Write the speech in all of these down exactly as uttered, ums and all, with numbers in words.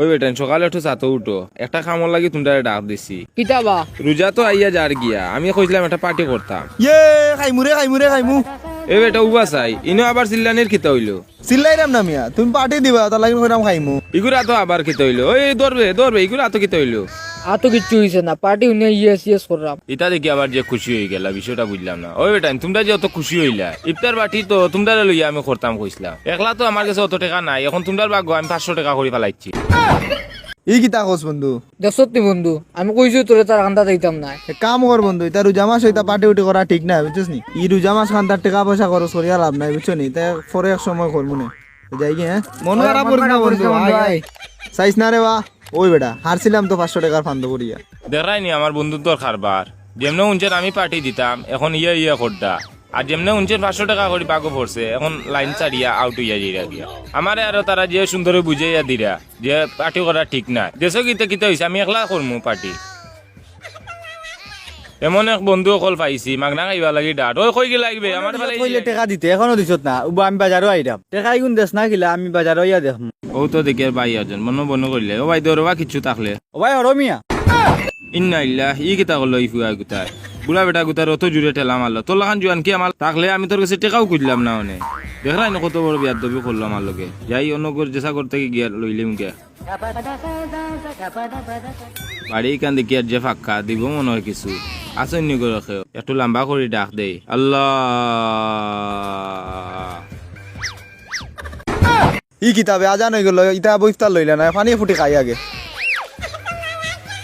ওই বেটাইন, সকালে একটু ছাতো উঠো, একটা কামর লাগি তুমরারে ডাক দিছি। কিতা বা? রোজা তো আইয়া যার গিয়া, আমি কইছিলাম একটা পার্টি করতাম। ইয়ে, খাইমু রে, খাইমু রে, খাইমু। এ বেটা, উবা চাই, ইনো আবার চিল্লানির কিতা অইলো? চিল্লাইরাম না মিয়া, তুমি পার্টি দিবা, তার লাগি কইরাম খাইমু। ইগুর আতো আবার কিতা অইলো? ওই ধরবে, ধরবে, ইগুর আতো কিতা অইলো? আর তো কিচ্ছু হইছে না, পার্টি হুনিয়া ইয়েস ইয়েস করলাম। ইতা দেখি আবার যে খুশি অই গেলা, বিষয়টা বুঝলাম না। ওই বেটাইন, তুমরা যে অত খুশি অইলা, ইফতার পার্টি তো তুমরারে লইয়া আমি করতাম কইছিলাম। একলা তো আমার গেছে অত টেকা নাই, এখন তুমরার ভাগ্য আমি পাঁচশো টেকা করি ফালাইছি। ই কিতা কস বন্ধু? দেখছত নি বন্ধু, আমি কইছি তোরে তার কান্দাত আইতাম নায়। এক কাম কর বন্ধু, ইতা রোজা মাস, ইতা পার্টি উটি করা ঠিক নায়, বুঝছস নি? ই রোজা মাস খান তার টেকা পয়সা খরচ করিয়া লাভ নাই, বুঝছো নি? তে পরে এক সময় করমু নে। যাই গি, হ্যাঁ? মন খারাপ করিস না বন্ধু, আয়, আয়। চাইস না রে বা। ওই বেটা, হারছিলাম তো পাঁচশো টেকার ফান্দ করিয়া। দেখরায় নি আমার বন্ধুত্বর কারবার, যেমনে হুনছেন আমি পার্টি দিতাম, এখন ইয়া ইয়া করডা। আর যেমনে হুনছেন পাঁচশো টেকা করি ভাগো পড়ছে, এখন লাইন ছাড়িয়া আউট অইয়া যাইরা গিয়া। আমারে আরো তারা যে সুন্দরে বুঝাইয়া দিরা, যে পার্টি করা ঠিক নায়। দেখছো কিতা কিতা অইছে, আমি একলা করমু পার্টি। এমন এক বন্ধু অকল পাইছি, মাগনা খাইবার লাগি ডাট। ওই কই গেলা গি বে, আমার ফালাই কইলে টেকা দিতে, এখনো দিছত না। উবা, আমি বাজারো আইরাম। টেকা ইগুন দেস না কিলা, আমি বাজারো আইয়া দেখমু। ও তো দেখি আর ভাই একজন, মনো মনো করিলে। ও ভাই, দৌড়বা কিচ্ছু থাকলে। ও ভাই, হরো মিয়া। ইন্না ইল্লাহ, ই কিতা করলো ই ফুয়া গুতায়? বুড়া বেটা গুতার অত জুরে ঠেলা মারলো। তোর লাখান জুয়ান কি আমার থাকলে আমি তোর গেছে টেকাও খুজলাম না অনে। দেখরায় নি কত বড় বেয়াদবি করলো আমার লগে। যাই অন্য ঘর যেসা ঘর থাকি গিয়া লইলিম গিয়া। বাড়ি ইখান দেখি আর যে ফাক্কা, দিব মনো অয় কিছু। আছইন নি ঘরো কেউ? একটু লাম্বা করি ডাক দেই। আল্লাহ। ই কিতা বে, আজান অই গেল, ইতা আবো ইফতার লইলা না, পানি ফুটি খাই আগে।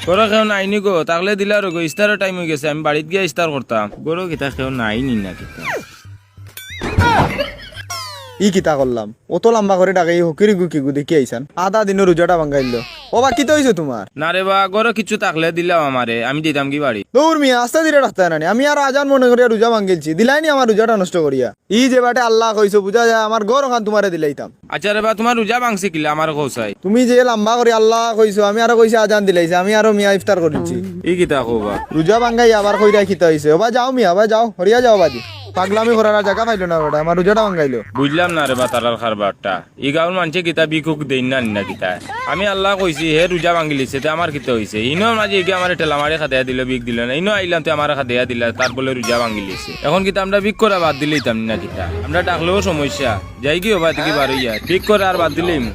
ঘরো কেউ নাই নি গো, থাকলে দিলাও রে গো, ইফতারর টাইম অই গেছে, আমি বাড়িত গিয়া ইফতার করতাম। ঘরো কিতা কেউ নাই নি না কিতা? ই কিতা করলাম? অত লাম্বা করি ডাকে ই হকিরি গু কিগু দেখি আইছান। আধা দিনর রোজাটা ভাঙ্গাইলো। ও বা, কিতা অইছে তুমার? না রে বা, ঘরো কিচ্ছু থাকলে দিলাও আমারে, আমি দিতাম গি বাড়ি। দৌড় মিয়া, আস্তে ধীরে ডাকতে না নি। আমি আর আজান মনো করিয়া রোজা ভাঙ্গিলছি, দিলায় নি আমার রোজাটা নষ্ট করিয়া। ই যে বাটে আল্লাহ কইছো, বুঝা যায় আমার ঘর ওখান তুমারে দিলাইতাম। আচ্ছা রে বা, তুমার রোজা ভাঙছে কিলা, আমারে কও চাই। তুমি যে লাম্বা করি আল্লাহ কইছো, আমি আরো কইছি আজান দিলাইছে, আমি আরো মিয়া ইফতার করিলছি। ই কিতা কও বা? রোজা ভাঙ্গাই আবার কইরা কিতা অইছে? ও বা যাও মিয়া, ও বা যাও, হরিয়া যাও বাজি। পাগলামি করার আর জাগা পাইলো না বেটা, আমার রোজাটা ভাঙ্গাইলো। বুঝলাম না রে বা তারার কারবারটা। ই গাউর মানষে কিতা ভিক্ষুক দেইন না নি না কিতা? আমি আল্লাহ কইছি, হে রোজা ভাঙ্গিলিছে, তে আমার কিতা অইছে? ইনো মাঝে ইগে আমারে ঠেলা মারি খাদাইয়া দিল, ভিক দিল না। ইনো আইলাম, তে আমারে খাদাইয়া দিলা, তার বলে রোজা ভাঙ্গিলিছে। এখন কিতা আমরা ভিক করা বাদ দিলাইতাম নি না কিতা? আমরা ডাকলেও সমস্যা। যাই গি ও বা, থাকি বার অইয়া। ভিক করা আর বাদ দিলাইমু।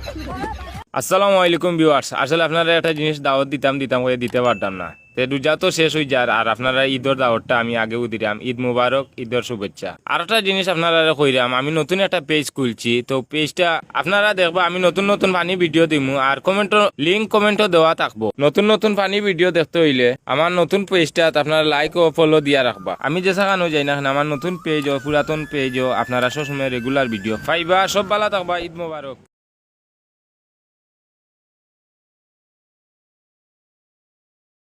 আসসালামু আলাইকুম viewers, আসলে আপনারারে একটা জিনিস দাওয়াত দিতাম দিতাম কইয়া দিতে পারতাম না। তে রোজা তো শেষ অই যার, আর আপনারারে ইদর দাওয়াতটা আমি আগেউ দিরাম। ইদ মুবারক, ইদর শুভেচ্ছা। আর একটা জিনিস আপনারারে কইরাম, আমি নতুন একটা পেজ খুলছি, তো পেজটা আপনারা দেখবা, আমি নতুন নতুন funny video দিমু, আর কমেন্টর link কমেন্টো দেওয়া থাকবো। নতুন নতুন funny video দেখতে অইলে আমার নতুন পেজটাত আপনারা like ও follow দিয়া রাখবা। আমি যেসাখানো যাই না কেনে, আমার নতুন পেজ ও পুরাতন পেজ ও আপনারা সবসময় regular video পাইবা। সব ভালা থাকবা, ইদ মুবারক।